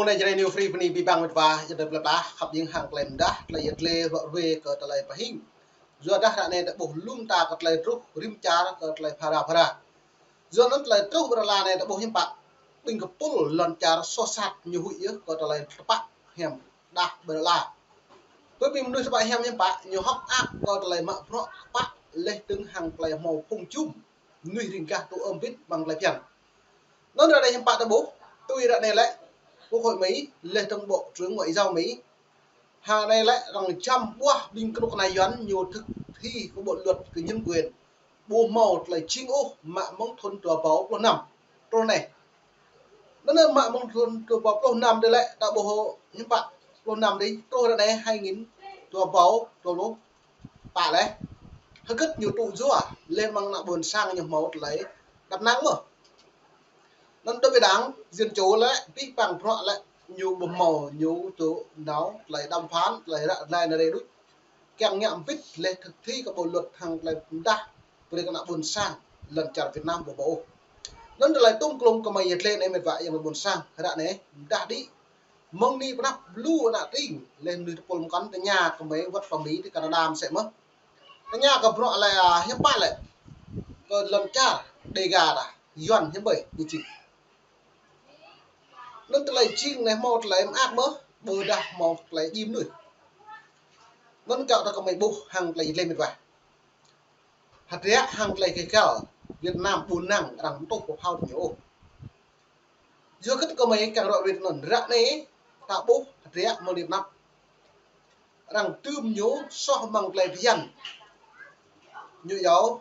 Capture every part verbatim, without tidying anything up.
Tơlơi Jrai New Free bơni abih bang met wa, yua tơlơi plơi pla, khăp jing hăng tơlơi mơdah, tơlơi yet lĕ wơ̆t wĕ kơ tơlơi pơhing. Yua dah ră anai ta ƀuh lŏm ta kơ tơlơi truh rĭm čar kơ tơlơi phara phara. Yua anŭn tơlơi truh ƀơi rơla anai ta ƀuh hiư̆m pă. Ƀing kơpul lŏn čar soh sat ñu huĭ yơh kơ tơlơi tơpă hiam đah ƀơi rơla. Ƀơi ƀing mơnuih tơpă hiam hiư̆m pă, ñu hơ̆k mơak kơ tơlơi mă bruă tơpă leh tơ̆ng hăng tơlơi hmâo phung jum mơnuih ring gah tŭ ơm bit amăng tơlơi phiăn. Anŭn ră anai hiư̆m pă ta ƀuh, tui ră anai lĕ, Quốc hội Mỹ, leh tơ̆ng Bộ trưởng Ngoại giao Mỹ, ră anai lĕ arăng čăm ƀuah ƀing kơnuk kơna Yuan ñu thực thi kơ bộ luật kơ nhân quyền. Ƀu hmâo tơlơi jing ôh mă mơ̆ng thŭn dua rơbâo pluh năm truh anai. Anŭn mă mơ̆ng thŭn dua rơbâo pluh năm dih lĕ, ta ƀuh hiư̆m pă, pluh năm dih, truh ră anai hai nghìn dua rơbâo dua pluh pă lĕ. Hơget ñu tŭ yua, leh amăng ană ƀôn sang ñu hmâo tơlơi đăp năng mơ̆n. Anŭn đối với đảng Dân Chủ lĕ, abih bang bruă lĕ, ñu ƀu hmâo, ñu tŭ nao tơlơi đàm phán, tơlơi ră anai anai đôč. Kiăng ngă mbĭt leh thực thi kơ bộ luật hăng tơlơi mơdah brơi kơ ană ƀôn sang lŏn čar Việt Nam ƀu hmâo ôh. Anŭn tơlơi tŭm klŭm kơmơi yet lĕ anai met wa ayŏng adơi ƀôn sang, ră anai mơdah đĭ. Mơ̆ng anai pơ anăp lu ană tring, leh mơnuih tơpul mơkŏn tơña kơmơi wơ̆t pơ Mi, ti Canada mơsĕ mơ̆n. Tơña kơ bruă lĕ, a, hiư̆m pă lĕ kơ lŏn čar Đêga dah, Yuan hiư̆m ƀơi ñu jing. Anŭn tơlơi jing anai hmâo tơlơi mơak mơ̆n, ƀôdah hmâo tơlơi djim mơnuih. Anŭn kâo ta kơmơi ƀuh hăng tơlơi yet lĕ met wa. Hơdră hăng tơlơi kơ kâo, Việt Nam ƀu năng arăng tuh pơphao tơ ñu ôh. Yua hơget kơmơi kiăng ră ruai anŭn, ră anai ta ƀuh hơdră mơ̆ng anai pơ anăp. Arăng tŭm ñu soh amăng tơlơi phiăn. Ñu yua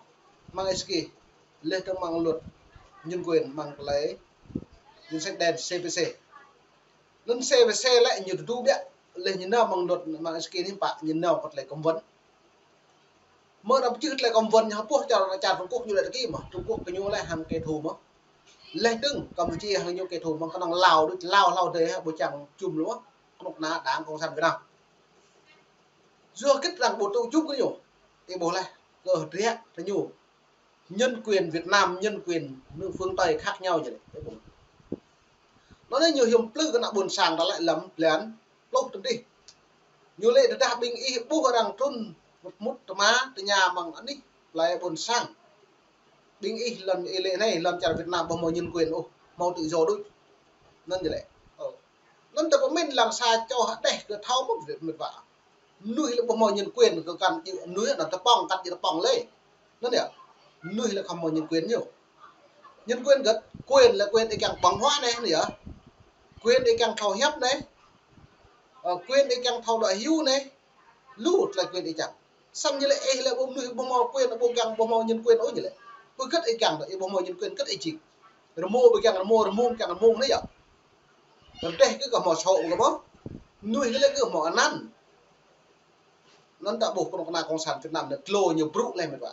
amăng ih ki, leh tơ̆ng amăng luật nhân quyền, amăng tơlơi chính sách đen C P C. Anŭn C P C lĕ ñu tơdu biă, leh ñu nao amăng luật amăng ih ki anai pă ñu nao kơ tơlơi cấm vận. Mơ̆ arăng pơčih tơlơi cấm vận ñu hơpuh čar, čar Trung Quốc ñu lĕ tơki mơ̆n. Trung Quốc kơ ñu lĕ hăng kẻ thù mơ̆n. Leh tơ̆ng Campuchia hăng ñu kẻ thù mơ̆n, kơnơ̆ng Lào đôč, Lào hlâo adih ƀu čang jum lu mơ̆n kơnuk kơna đảng Cộng sản Việt Nam. Yua hơget arăng ƀu tŭ jum kơ ñu. Ih ƀuh leh, kơ hơdră kơ ñu. Nhân quyền Việt Nam, nhân quyền nước phương Tây khác nhau ñu lĕ. Anŭn anai ñu hiư̆m plư kơ ană ƀôn sang ta lĕ lăm blan pluh tơdih. Ñu lĕ tơdah ƀing ih ƀuh arăng trŭn mŭt mŭt tơma tơña amăng anih plơi ƀôn sang. Ƀing ih lŏn ih lĕ anai, lŏn čar Việt Nam ƀu hmâo nhân quyền ôh, hmâo tự do đôč. Anŭn ñu lĕ. Ơ. Anŭn ta pơmĭn lăng sa čô hơdeh kơ thâo mơ̆n met wa. Mơnuih lĕ ƀu hmâo nhân quyền kơ kăn djơ̆ mơnuih anŭn tơpŏng, kăn djơ̆ tơpŏng lĕ. Anŭn yơh. Mơnuih lĕ khŏm hmâo nhân quyền ñu. Nhân quyền hơget, quyền lĕ quyền ih kiăng ƀơ̆ng huă anai, anŭn yơh. Quyền ih kiăng thâo hiăp anai. Ơ, quyền ih kiăng thâo đuaĭ hyu anai. Lu tơlơi quyền ih kiăng. Samơ̆ ñu lĕ ih lĕ ƀu mơnuih ƀu hmâo quyền, ƀu kiăng ƀu hmâo nhân quyền ôh ñu lĕ. Pơ hơget ih kiăng dah, ih ƀu hmâo nhân quyền hơget ih jing. Rơmô ƀu kiăng rơmô, rơmung kiăng rơmung anai yơh. Rơdêh kơ kơ hmâo sô̆ kơ mơ̆n. Mơnuih lĕ kơ hmâo anăn. Anŭn ta ƀuh kơnuk kơna Cộng sản Việt Nam anai tlô ñu brŭ leh met wa.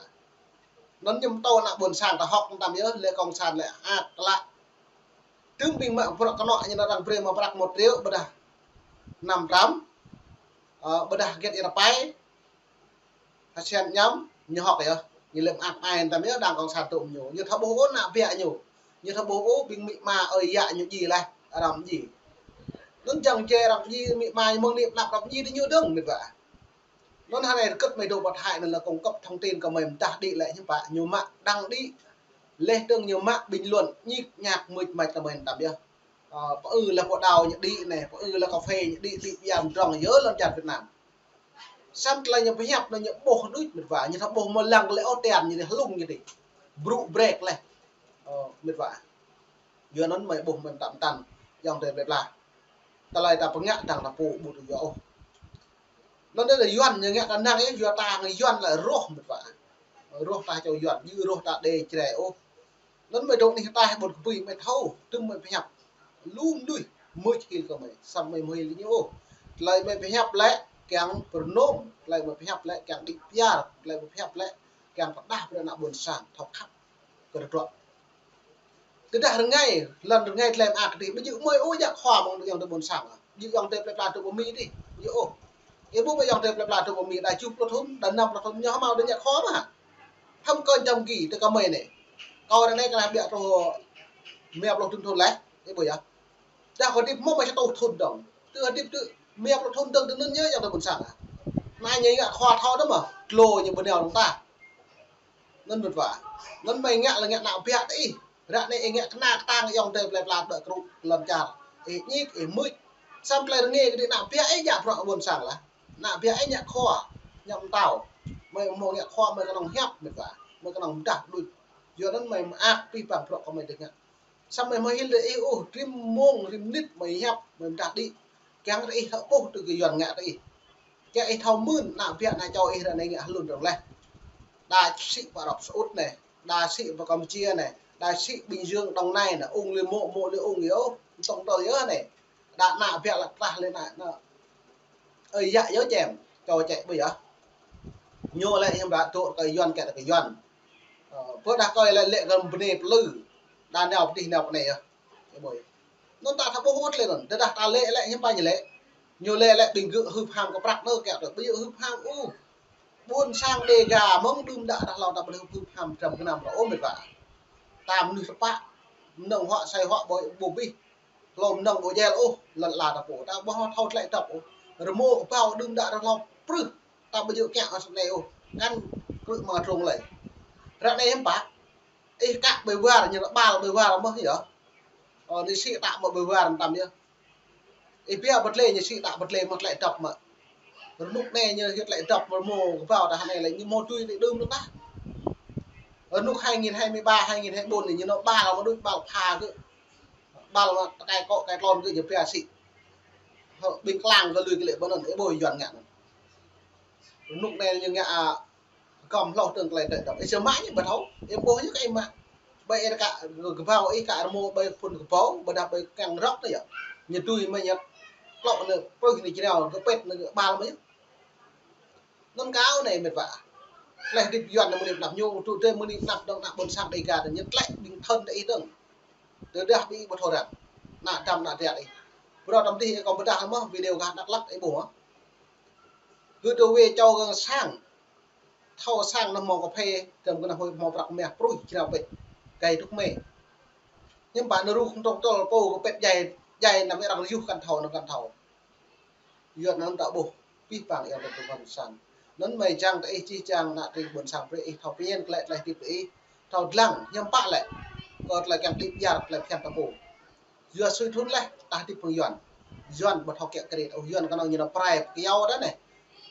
Anŭn ñu pơtô ană ƀôn sang ta hŏk tam yơh, lĕ Cộng sản lĕ ak klă. Tơ̆ng ƀing mă bruă kơnuk ñu arăng brơi mă prăk một triệu ƀôdah năm trăm. Ơ, ƀôdah get ia rơpai. Hơsian ñăm, ñu hŏk yơh. Ñu lĕ mơak mơai tam yơh đảng Cộng sản tŭm ñu. Ñu thâo ƀuh ôh ană biă ñu. Ñu thâo ƀuh ôh ƀing amĭ ama ơi yă ñu djai laih, arăng djai. Anŭn čang čê arăng djai, amĭ ama ñu mơ̆ng anai pơ anăp arăng djai tơ ñu dơ̆ng met wa. Anŭn hơnai rơkơt mơi dŏ pơ Thái anŭn lĕ cung cấp thông tin kơ mơi mơdah đĭ lĕ hiư̆m pă, ñu mă đăng đĭ. Leh tơ̆ng ñu mă bình luận ñik ñak mưč mač kơ mơi tam yơh. Ơ, pơ ư lĕ pô đao ñu đĭ anai, pơ ư lĕ cà phê ñu đĭ, đĭ biam drong yơh lŏn čar Việt Nam. Samơ̆ tơlơi ñu pơhiăp anŭn ñu ƀuh đôč met wa, ñu thâo ƀuh mơ̆ lăng lĕ ôh tian ñu dih, hlung ñu dih. Brŭ brek leh. Ơ, met wa. Yua anŭn mơi ƀuh mơi tam tăn, ayŏng adơi plơi pla. Tơlơi ta pơngă dang ta pô ƀu tŭ yua ôh. Anŭn dih lĕ Yuan ñu ngă kơ năng yơh, yua ta ngă Yuan lĕ rŏh met wa. Rŏh ta čô Yuan, djơ̆ rŏh ta Đê Jrai ôh. Anŭn mơi dŏ anih ta ƀôn kơbui mơi thâo, tơ̆ng mơi pơhiăp. Lu mơnuih mưč hil kơ mơi, samơ̆ mơi mưč hil ñu ôh. Tơlơi mơi pơhiăp lĕ kiăng pơrơnôm, tơlơi mơi pơhiăp lĕ kiăng đĭ piar, tơlơi mơi pơhiăp lĕ kiăng pơdah brơi ană ƀôn sang thâo khăp kơ tơdruă. Tơdah rơngai, lŏn rơngai tơlơi mơak dih, ƀu djơ̆ mơi ôh jak khua mơ̆ng ayŏng adơi ƀôn sang. Djơ̆ ayŏng adơi plơi pla tŭ pơ Mi dih, ƀu djơ̆ ôh. Ih ƀuh ayŏng adơi plơi pla tŭ pơ Mi đa tơjuh pluh thŭn, đa năm pluh thŭn, ñu hmâo đa jak khua mơ̆n hă. Hăm kơ jăm gi tơ kơ mơi anai. Kâo ră anai kơ lah biă truh rơma pluh thŭn thŭn laih, ih ƀuh yơh. Dah kơ hơdip mơ̆ mă sa rơtuh thŭn dơ̆ng. Tơ hơdip tơ mơ̆ sa rơtuh thŭn dơ̆ng tơ anŭn yơh, yơh tơ ƀôn sang ah. Anai ñu ngă khua thâo tơ mơ̆, tlô ñu ƀu nao dơ̆ng tah. Anŭn mĕt wa. Anŭn mơi ngă lĕ ngă ană biă tơ ih. Ră anai ih ngă kơnang kơtang ayŏng adơi plơi pla ƀă kru lŏn čar. Ih ñik, ih mưč. Samơ̆ tơlơi rơngiă kơ ană biă ih djă bruă ƀôn sang lah. Ană biă ih ngă khua, ngă pơtao. Mơi hmâo ngă khua mơi kơnơ̆ng hiăp mĕt wa. Mơi kơnơ̆ng pơdah đôč. Yua anŭn mơi mơak pĭ păng bruă kơ mơi tơ ngă. Samơ̆ mơi hil tơ ih ôh, rĭm mông, rĭm mơnit mơi hiăp, mơi pơdah đĭ. Kiăng tơ ih thâo ƀuh tơ kơ Yuan ngă tơ ih. Kiăng ih thâo mưn, ană biă ană čô ih ră anai ngă hlŭn rŏng laih. Đa sĭ pơ Arab Saudi anai, đa sĭ pơ Campuchia anai, đa sĭ Bình Dương, Đồng Nai anai, ung lĕ mô̆, mô̆ lĕ ung yơh, tŏng tơl yơh anai. Đa ană biă lăk tlah lĕ ană, ană. Ơi yă yơh čem, čô čĕ ƀu yơh. Ñu lĕ hiư̆m pă dŏ kơ Yuan kĕ kơ Yuan. Ơ, pơ đah kơi lĕ lĕ kơ bơnai plư. Đa nao pơdih nao pơnai yơh. Ih ƀuh. Anŭn ta thâo ƀuh ôh tơlơi anŭn. Tơdah ta lĕ lĕ hiư̆m pă ñu lĕ. Ñu lĕ lĕ ƀing gơ̆ hưp ham kơ prăk anŭn kĕ tơ. Ƀu djơ̆ hưp ham ôh. Ƀôn sang Dega mơ̆ng đưm đă đah hlâo ta ƀu hưp ham dram gơnam ôh mĕt wa. Ta mơnuih tơpă. Mơnơ̆ng huă sai huă ƀu, ƀu ƀuh. Hlŏm mơnơ̆ng ƀu djel ôh, lŏn ala ta pô. Ta ƀu thâo tơlơi dăp ôh. Rơmô kơbao đưm đă rơhlŏm prưh. Ta ƀu djơ̆ kiăng ôh sơnai ôh. Kăn krư̆ mă trông lơi. Ră anai hiư̆m pă. Ih kă ƀơi war, ñu ƀal ƀơi war mơ̆ yơh. Ơ, anai sĭ ta mă ƀơi war mơtam yơh. Ih pia bơtlê ñu sĭ ta bơtlê mă tơlơi dăp mă. Rơnŭk anai ñu sĭ tơlơi dăp mă rơmô kơbao ta hơnai lĕ ñu mơ̆ tui tơlơi đưm anŭn tah. Rơnŭk hai nghìn hai mươi ba, hai nghìn hai mươi bốn anai ñu nao ƀal mă đôč ƀal pha kơ. Ƀal mă tơkai kŏ kai tlôn kơ ñu pia sĭ. Hơ, ƀing klang kơ lui kơ lĕ ƀơi anŭn, ih ƀuh Yuan ngă anŭn. Rơnŭk anai ñu ngă, a, găm hloh tơ̆ng tơlơi dăp. Ih či mă ñu ƀu thâo, ih ƀuh ñu kơ ih mă. Ƀơi ih kă kơbao, ih kă rơmô ƀơi phŭn kơbao, ƀôdah ƀơi kăng rŏk tơ yơh. Ñu tui mă ñu klŏ anai, prưh anai jrao, kơpĕt anai ƀal mă yơh. Anŭn kâo anai mĕt wa. Tơlơi hơdip Yuan anai mơ̆ng anăp ñu, tŭ tê mơ̆ng anăp dơ̆ng ană ƀôn sang Dega tơ ñu tơlơi ƀing thơ̆n tơ ih dơ̆ng. Tơdah ƀing ih ƀu thâo răng. Ană dăm ană triăt ih. Bruă tơm tih ih kơ pơdah mơ̆ video gah Dak Lak ih ƀuh mơ̆. Gơ̆ tơ wai čô gơ̆ sang. Thâo sang anŭn hmâo kơphê, tơm gơ̆ anŭn huĭ hmâo prăk mah pruih jrao pĕt. Gai dŭk mê. Hiư̆m pă anŭn ruh tŏng tơl pô kơpĕt djai, djai anăm arăng yuh kăn thâo, anŭn kăn thâo. Yua anŭn ta ƀuh, pĭ păng ayŏng adơi tơpă ƀôn sang. Anŭn mơi jang tơ ih čih čang ană tring ƀôn sang brơi ih thâo pơmĭn tơlơi tơlơi hơdip tơ ih, thâo dlăng, hiư̆m pă lĕ. Kơ tơlơi kiăng tĭp yar tơlơi phiăn ta pô. Yua sui thŭn laih, ta hơdip pơ Yuan. Yuan ƀu thâo kiă kriê ôh, Yuan kơnơ̆ng ñu nao prai pơkiaŏ ta anai.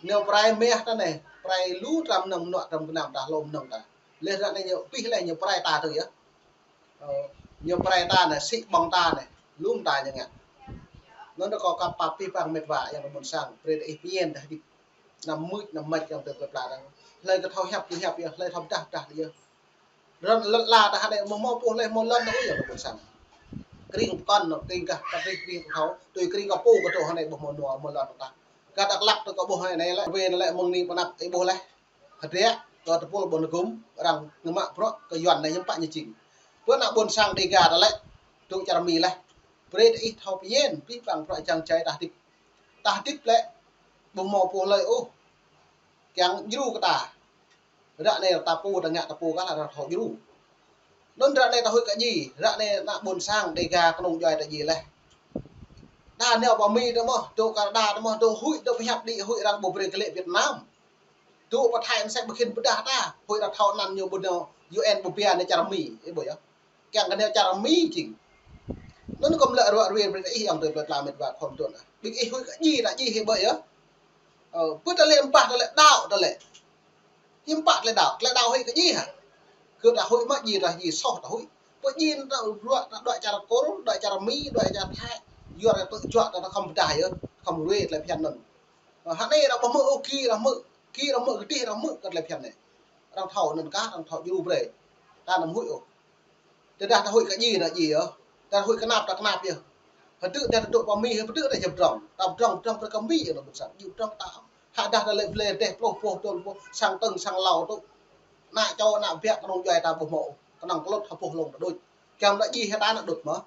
Nao prai mah ta anai, prai lu tram mơnơ̆ng mơnuă tram gơnam ta hlŏm mơnơ̆ng ta. Laih ră anai ñu pĭ laih ñu prai ta tơ yơh. Ơ, ñu prai ta anai, sĭ ƀơ̆ng ta anai, lu ta ñu ngă. Anŭn ta kơ kăp pap pĭ păng mĕt wa ayŏng adơi ƀôn sang, brơi tơ ih pơmĭn ta hơdip. Anăm mưč, anăm mač ayŏng adơi plơi pla ta. Hlơi kơ thâo hiăp kơ hiăp yơh, hlơi thâo pơdah pơdah yơh. Rŏn lŏn ala ta hơnai ƀu hmâo pô hlơi hmâo lŏn ta ôh ayŏng adơi ƀôn sang. Kring pơkŏn anŭn, kring gah, kơ kring, kring thâo, tui kring kơ pô kơ tŏ hơnai ƀu hmâo nua, hmâo lŏn ta. Gah Dak Lak tơ kơ ƀuh hơnai lĕ, wai anŭn lĕ mơ̆ng anai pơ anăp ih ƀuh laih. Hơdră, kơ tơpul ƀôn gum, arăng ngă mă bruă kơ Yuan anai hiư̆m pă ñu jing. Pơ ană ƀôn sang Dega ta lĕ, dŏ čar Mi laih. Brơi tơ ih thâo pơmĭn, pĭ păng bruă jang jai ta hơdip. Ta hơdip lĕ, ƀu hmâo pô hlơi ôh. Kiăng djru kơ ta. Ră anai ta pô ta ngă ta pô kah lĕ arăng thâo djru. Anŭn ră anai ta huĭ kơ djai, ră anai ană ƀôn sang Dega kơnung djuai ta djai laih. Đa nao pơ Mi tơ mơ̆, dŏ Canada tơ mơ̆, dŏ huĭ, dŏ pơhiăp đĭ huĭ arăng ƀu brơi kơ lĕ Việt Nam. Dŏ pơ Thái mơsĕ ƀu khĭn pơdah ta, huĭ arăng thâo anăn ñu ƀu nao U N ƀu pia nao čar Mi, ih ƀuh yơh. Kiăng kơ nao čar Mi jing. Anŭn kơ mơ̆ lĕ ruă ruai brơi ih ayŏng adơi plơi pla mĕt wa khŏm tuan ah. Ƀing ih huĭ kơ djai ta djai ih ƀuh yơh. Ơ, pơ tơlơi mpah tơlơi đaŏ tơlơi. Hiư̆m pă tơlơi đaŏ, tơlơi đaŏ huĭ kơ djai hă. Kơ ta huĭ mă djai ta djai soh ta huĭ. Pơ djai ta ruă ta dŏ čar Kur, dŏ čar Mi, dŏ čar Thái. Yua ta tŭ juă ta khŏm pơdah yơh, khŏm ruai tơlơi phiăn anŭn. Ơ, hơnai arăng ƀu hmư̆ ôh, gih arăng hmư̆, gih arăng hmư̆, gih arăng hmư̆ kơ tơlơi phiăn anai. Arăng thâo anŭn kah, arăng thâo djru brơi. Ta anăm huĭ ôh. Tơdah ta huĭ kơ djai ta djai yơh. Ta huĭ kơ anăp ta kơnăp yơh. Hơdră ta dŏ pơ Mi, hơdră ta jăm pơdrŏng. Ta pơdrŏng, pơdrŏng brơi kơ Mi yơh ană ƀôn sang. Djru pơdrŏng ta. Hă dah ta lĕ blơi rơdêh pluh, pluh, tơl pluh, sang tơ̆ng, sang hlâo tŭ. Ană čô, ană biă, kơnung djuai ta ƀu hmâo. Kơnơ̆ng kơlŭt hơpuh lông ta đôč. Kiăng ta djai hă ta ană đôč mơ̆.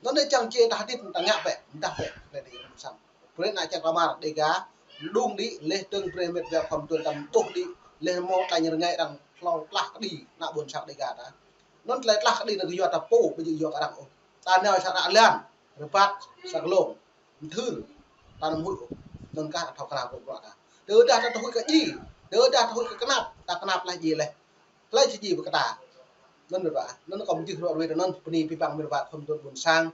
Anŭn anai čang či ta hơdip ta ngă bĕ, mơdah bĕ. Lĕ đĭ ană ƀôn sang. Brơi ană čang ta mơ̆ Dega, dŏ đĭ, laih dơ̆ng brơi mĕt wa khŏm tuan ta ƀuh đĭ, laih hmâo tơlơi rơngai arăng hlâo tlah kơđi ană ƀôn sang Dega ta. Anŭn tơlơi tlah kơđi anŭn kơ yua ta pô, ƀu djơ̆ yua kơ arăng ôh. Ta nao sa ană lan. rơbat sa glông, mthưr, ta anăm huĭ ôh. Anŭn kah thâo krao kơ bruă ta. Tơdah ta huĭ kơ djai, tơdah ta huĭ kơ kơnap, ta kơnap laih djai laih. Hlơi či djai brơi kơ ta. Anŭn rơbat, anŭn kâo mơjưh ruă ruai anŭn bơni abih bang mơ̆ng rơbat khul mơdut ƀôn sang,